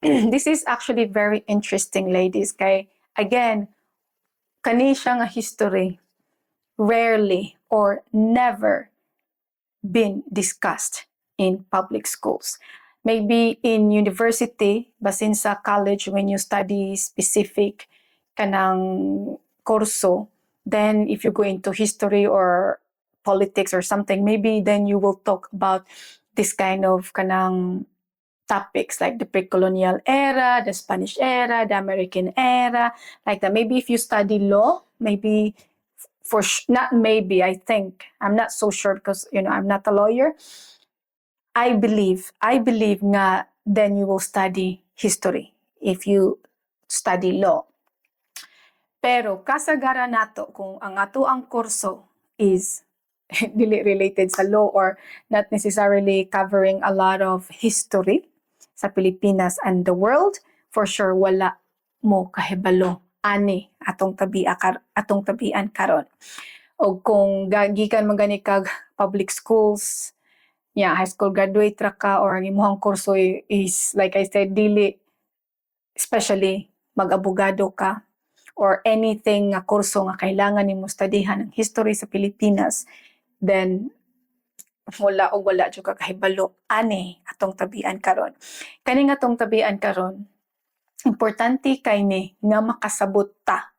This is actually very interesting, ladies, kay again, kani siya nga history rarely or never been discussed in public schools. Maybe in university, basin sa college when you study specific kanang kurso, then if you go into history or politics or something, maybe then you will talk about this kind of kanang topics like the pre-colonial era, the Spanish era, the American era, like that. Maybe if you study law, maybe not maybe, I think, I'm not so sure because I'm not a lawyer. I believe nga then you will study history if you study law. Pero kasagaran nato kung ang atoang kurso is dili related sa law or not necessarily covering a lot of history sa Pilipinas and the world, for sure wala mo kahibalo ani atong tabian karon. O kung gikan man gani kag public schools, yeah, high school graduate ra ka or ang imong kurso is, like I said, dili especially mag-abogado ka or anything nga kurso nga kailangan nimo studyhan ang history sa Pilipinas, then wala o wala jud ka kahibalo ani atong tabian karon. Kani nga atong tabian karon, importante kay ni nga makasabot ta.